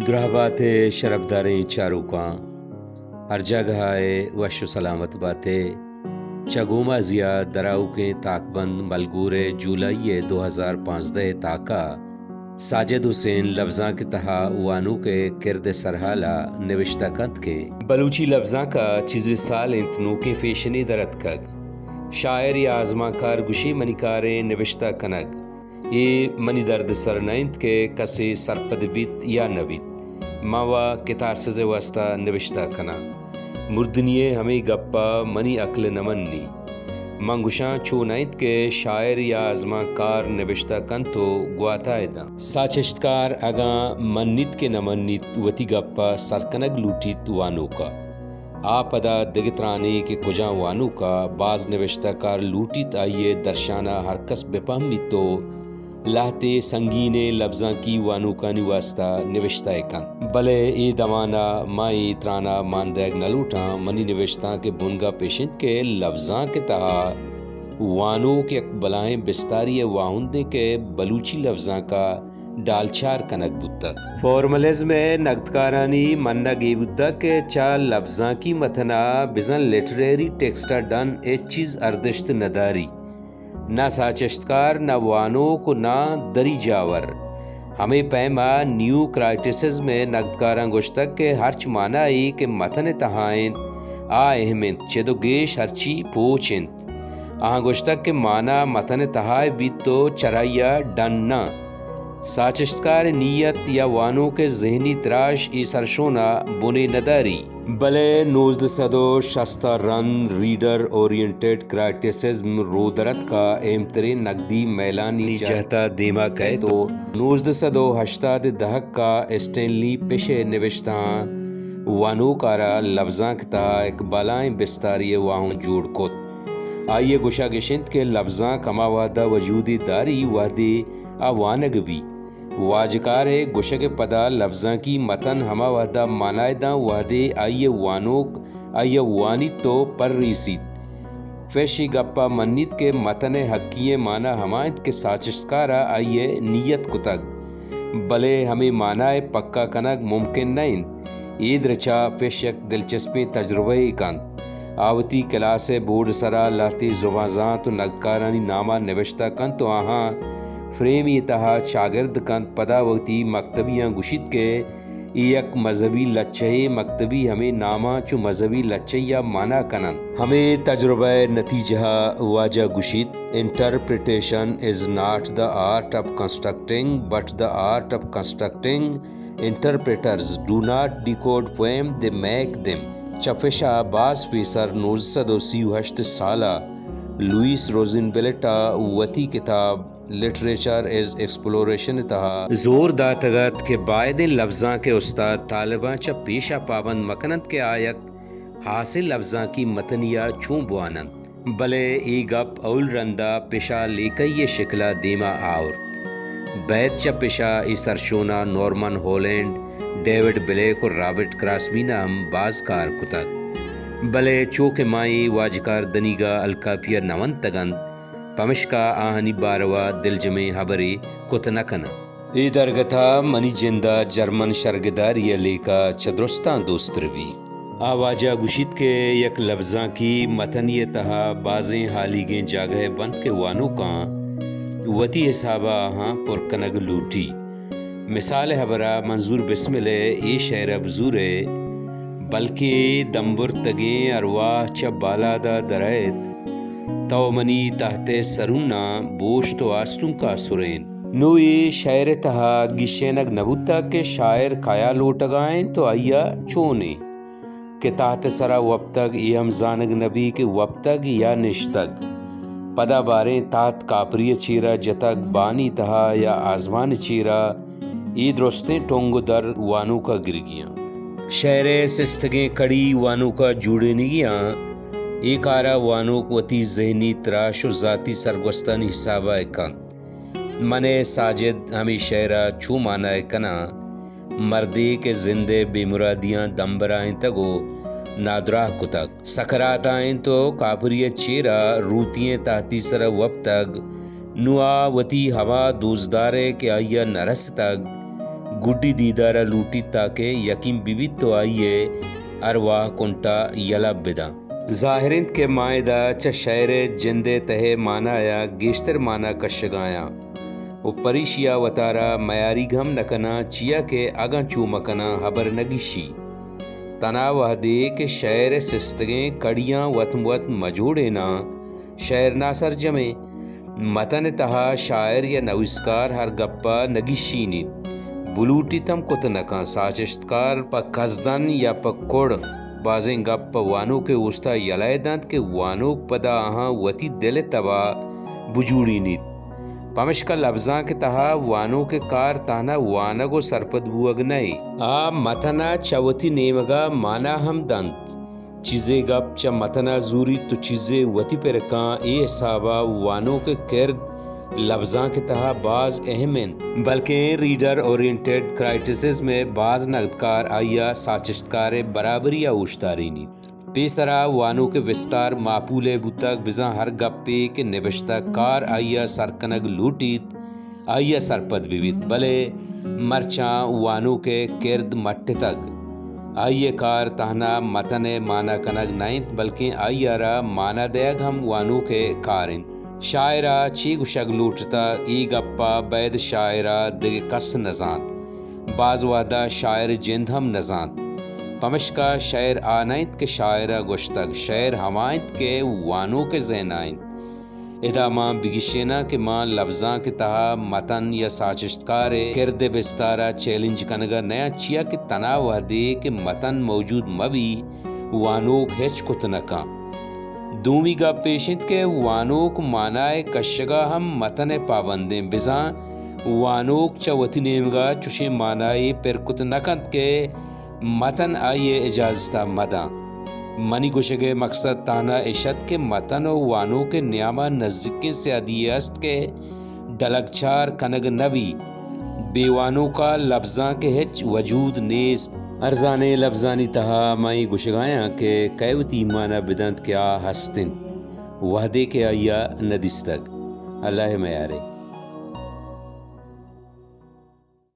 دراہ بات ئے شرپداریں چاروکاں، ہر جاگہ ءَ وش ءُ سلامت بات ئے۔ چہ گومازی ءَ درآؤکیں تاکبند ملگور ءِ جولائی ءِ دو ہزار پانزدہ ءِ تاک ءَ ساجد حسین لبزانک ءِ تہا وانوک ءِ کرد ءِ سرحال ءَ نبشتہ کنت کہ بلوچی لبزانک ءَ چیزے سال اِنت نوکیں فیشنے در اتکگ۔ شاعر یا آزمانکار گوشی منی کاریں نبشتہ کنگ۔ اے منی درد سر نہ اِنت کہ کسے سرپد بیت یا نہ بیت۔ من وا کتارسز ءِ واستا نبشتہ کناں۔ مردنی ءِ ہمے گپ ءَ منی عقل نہ منی۔ من گوشاں چو نہ اِنت کہ شاعر یا آزمانکار نبشتہ کنت ءُ گوات ءَ دنت۔ ساچشتکار اگاں منیت کہ نہ منیت، وتی گپ ءَ سر کنگ لوٹیت وانوک ءَ۔ آ پدا دگہ ترانے کہ کجام وانوک ءَ باز نبشتہ کار لوٹیت، آئی ءِ درشان ءَ ہرکس بہ پہمیت ءُ لہتے سنگینیں لبزانکی وانوکانی واستا نبشتہ ءَ کنت۔ بلے اے دمان ءَ ما اے تران ءَ مان دئیگ نہ لوٹاں۔ منی نبشتانک ءِ بنگپ اِش اِنت کہ لبزانک ءِ تہا وانوک یک بلاہیں بستاری ءِ واہندے کہ بلوچی لبزانک ءَ ڈالچار کنگ بوتگ۔ فارملزم ءِ نگدکارانی منگ اے بوتگ کہ چہ لبزانکی متن ءَ بزاں لٹریری ٹیکسٹ ءَ ڈن ہچ چیز اردشت نہ داری، نہ ساچشتکار، نہ وانوک ءُ نہ دری جاور۔ ہمے پیم ءَ نیو کرائٹسزم ءِ نگدکاراں گوشتگ کہ ہرچ مانا یے کہ متن ءِ تہا اِنت، آ اہم اِنت، چد ءُ گیش ہرچی پوچ اِنت۔ آہاں گوشتگ کہ مانا متن ءِ تہا بیت ءُ چرائی ءَ ڈن نہ۔ ساچشتکار ءِ نیت یا وانوک ءِ ذہنی تراش اے سرشون ءَ بنے نہ داری۔ بلے نوزدہ سد ءُ شست ءَ رند ریڈر اورینٹڈ کرائٹسزم رودرتک ءَ اہمتریں نگدی میلانی جہت ءَ دیما کئیت ءُ نوزدہ سد ءُ ہشتاد ءِ دہک ءَ اسٹینلی پش ءِ نبشتہاں وانوک ءَ را لبزانک ءِ تہا یک بلاہیں بستارے ءِ واہند جوڑ کت۔ آئی ءِ گوشگ اِش اِنت کہ لبزانک ہما وہد ءَ وجودے داری وہدے آ وانگ بی۔ واجکار ءِ گوشگ ءِ پدا لبزانکی متن ہما وہد ءَ مانا ءَ داں وہدے آئی ءِ وانوک آئی ءَ وانیت ءُ پریسیت۔ پش اے گپ ءَ منیت کہ متن ءِ حقی ئیں مانا ہما اِنت کہ ساچشتکار ءَ آئی ءِ نیت کتگ، بلے ہمے مانا ءِ پکا کنگ ممکن نہ اِنت۔ اے درچ ءَ پش یک دلچسپیں تجربہ یے کنت۔ آ وتی کلاس ءِ بورڈ ءِ سرا لہتے زبان زانت ءُ نگدکارانی نام ءَ نبشتہ کنت ءُ آہاں فریمے ءِ تہا چاگرد کنت۔ پدا وتی مکتبیاں گوشیت کہ اے یک مذہبی لچہے، مکتبی ہمے ناماں چو مذہبی لچہیا مانا کننت۔ ہمے تجربہ ءِ نتیجہ ءَ واجہ گوشیت، Interpretation is not the art of constructing, but the art of constructing interpreters. Do not decode poem, they make them. چہ پشا باز پیسر نوزدہ سد ءُ سی ءُ ہشت سال ءَ لوئس روزنبلٹ ءَ وتی کتاب لٹریچر از ایکسپلوریشن ءِ تہا زور داتگ ات کہ بائدیں لبزانک ءِ استاد طالباں چہ پیشا پابند مکننت کہ آ یک ہاسیں لبزانکی متنیا چون بواننت۔ بلے اے گپ اول رندا پشا لیکہی ءِ شکلا دیما آورت۔ بید چہ پشا اے سرشونا نورمن ہالینڈ، ڈیوڈ بلیک ءُ رابرٹ کراسبینا ہم باز کار کتگ۔ بلے چو کہ ما اے واجکار دنیگا الکاپیا نہ ونتگ انت، پمشکا آہانی باروا دلجمیں ہبرے کت نہ کناں۔ اے درگتا منی جندا جرمن شرگداری ءِ لیکہ چہ درستاں دوستر بی۔ آ واجہ گوشیت کہ یک لبزانکی متنے ءِ تہا بازیں ہالیگیں جاگہے بنت کہ وانوکاں وتی حسابا آہاں پر کنگ لوٹی۔ مثال ءِ ہبرا منظور بسمل ءِ اے شعرا بزورئے، بلکیں اے دمبرتگیں ارواہ چہ بالادا درائیت، تو منی تحت ءِ سروناں بوشت ءُ آستونکا سرین۔ نوں اے شعر ءِ تہا گیشینگ نہ بوتگ کہ شاعر کیا لوٹگا انت ءُ آئیا چونیں کہ تحت ءِ سرا وپتگ، اے ہم زانگ نہ بی کہ وپتگ یا نشتگ۔ پدا باریں تحت کاپری ءِ چیرا جتگ، بانی تہا یا آزمان ءِ چیرا، اے درستیں ٹونگ ءُ در وانوکا گرگیاں۔ شعر ءِ سستگیں کڑی وانوکا جوڑینگیاں۔ اے کارا وانوک وتی ذہنی تراش ءُ ذاتی سرگوستانی حسابا ءَ کنت۔ من ءَ ساجد ہمے شعرا چو مانا ءَ کناں، مردے کہ زند ءِ بے مرادیاں دمبرائینتگ ءُ نادراہ کتگ۔ سکراتا انت ءُ کاپری ءِ چیرا روتی ئیں تحتی سرا وپتگ۔ نوں آ وتی ہما دوستدار ءَ کہ آئیا نہ رستگ، گڈی دیدار ءَ لوٹیت تاکہ یقین بہ بیت تو آئی ءِ ارواہ کنٹ ءَ یلہ بداں۔ ظاہر انت کہ ما ادا چہ شئیر ءِ جند ءِ تہ ءِ مانا ءَ گیشتر مانا کشگ ءَ آں و پریشی ءَ وتارا میاریگ ہم نہ کناں، چیا کہ اگاں چو مہ کناں ہبر نہ گیشی۔ تنا وہدے کہ شئیر ءِ سستگیں کڑیاں وت مہ وت مہ جوڑیناں، شئیر ناسرجمیں۔ متن ءِ تہا شاعر یا نویسکار ہر گپ ءَ نہ گیشینیت، بلوٹیت ہم کت نہ کنت۔ ساچشتکار پہ کزدن یا پہ کڑ بازیں گپ پہ وانوک ءِ اوست ءَ یلہ ءَ دنت کہ وانوک پدا آہاں وتی دل ءِ تب ءَ بجوڑینیت۔ پمشکا لبزانک ءِ تہا وانوک ءِ کار تہنا وانگ و سرپد بوگ نہ انت، آ متن ءَ چہ وتی نیمگ ءَ مانا ہم دنت۔ چیزے گپ چہ متن ءَ زوریت و چیزے وتی پر کاں، اے حساب ءَ وانوک ءِ کرد لبزانک ءِ تہا باز اہم انت، بلکیں ریڈر اورینٹڈ کرائٹسزم ءِ باز نگدکار آئی ءَ ساچشتکار ءِ برابری ءَ اوشتارینیت۔ پیسرا وانوک ءِ بستار ماپول ءَ بوتگ، بزاں ہر گپے کہ نبشتہ کار آئی ءَ سر کنگ لوٹیت، آئی ءَ سرپد بہ بیت، بلے مرچاں وانوک ءِ کرد مٹتگ۔ آئی ءِ کار تہنا متن ءِ مانا کنگ نہ انت، بلکیں آئی ءَ را مانا دئیگ ہم وانوک ءِ کار انت۔ شاعر ءَ چے گوشگ لوٹتگ، اے گپ ءَ بید شاعر ءَ دگہ کس نہ زانت۔ باز وہد ءَ شاعر ءِ جند ہم نہ زانت۔ پمشکا شئیر آ نہ انت کہ شاعر ءَ گوشتگ، شئیر ہما انت کہ وانوک ءِ ذہن ءَ انت۔ ادا ما بگیشیناں کہ ما لبزانک ءِ تہا متن یا ساچشتکار ءِ کرد ءِ بستار ءَ چیلنج کنگ ءَ نیاں، چیا کہ تنا وہدے کہ متن موجود مہ بی، وانوک ہچ کت نہ کن۔ دومی گپ ایش انت کہ وانوک مانا ءِ کشگ ءَ ہم متن ءِ پابندیں، بزاں وانوک چہ وتی نیمگ ءَ چشیں مانائے پر کت نہ کنت کہ متن آئی ءِ اجازت ءَ مہ داں۔ منی گوشگ ءِ مقصد تہنا اش ات کہ متن و وانوک ءِ نیام ءَ نزیکیں سیادی یے است کہ ڈلگچار کنگ نہ بی۔ بے وانوک ءَ لبزانک ءِ ہچ وجود نیست۔ ارزانیں لبزانی تہا ما اے گوشگ ءَ آیاں کہ کئے وتی ایمان ءَ بدنت کہ آ ہست انت، وہدے کہ آئی ءَ نہ دیستگ۔ اللہ ءِ میارے۔